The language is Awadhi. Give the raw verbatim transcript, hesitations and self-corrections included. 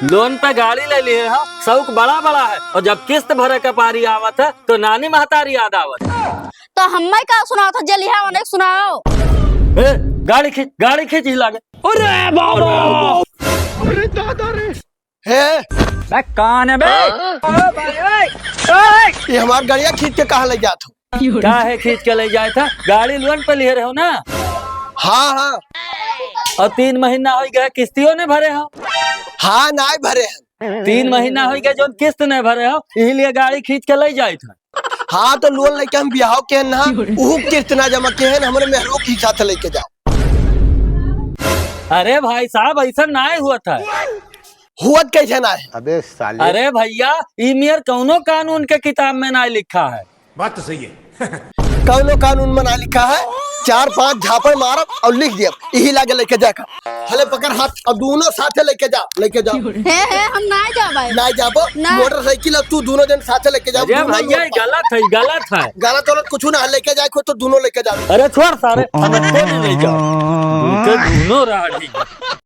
लोन पे गाड़ी ले लिए हो, शौक बड़ा बड़ा है, और जब किस्त भरे के पारी आवत है तो नानी महतारी याद आवत है। तो हम्मे का सुनाओ था, जे लिहा उन्हें सुनाओ। ए, गाड़ी खींच, गाड़ी खींच ही लागे। अरे बाबा! अरे दादा रे! हे! बे, कौन है बे? हाँ? ओ भाई, ओए, ओए! ये हमार गाड़िया खींच के कहाँ ले जात हो? काहे खींच के ले जाए था? गाड़ी लोन पे लिए रहो ना। हाँ, हाँ। और तीन महीना हो गया, किस्तियों ने भरे हो। हाँ, नाय भरे हैं। तीन महीना हो गया, जोन किस्त नहीं भरे हो, इसीलिए गाड़ी खींच के ले जाए था। हाँ, तो लोन लेके हम बियाह के हैं ना, उहू किस्त ना जमा के हैं, हमरे मेहरो के साथ लेके जाओ। अरे भाई साहब, ऐसा नाय हुआ था। हुआ कैसे ना है? अबे साले। अरे भैया, ई मेर कौनो कानून के किताब में नाय लिखा है। बात तो सही है। कौनो कानून में ना लिखा है, चार पांच झापड़ मारब और लिख दियब, यही लागे लेके जाए का। हले पकड़ हाथ, और दोनों साथे लेके जा, लेके जा। हे, हे, हम ना जाबे। ना जाबो, ना। मोटरसाइकिल और तू दोनों जन साथे लेके जाओ, अरे दोनों भैया, लोग। गलत है, गलत है। गलत गलत कुछ ना है, लेके जाए को तो दोनों लेके जाओ। अरे छोड़ सारे, हम तो नहीं ले जाओ। उनके दोनों रहा ठीक है।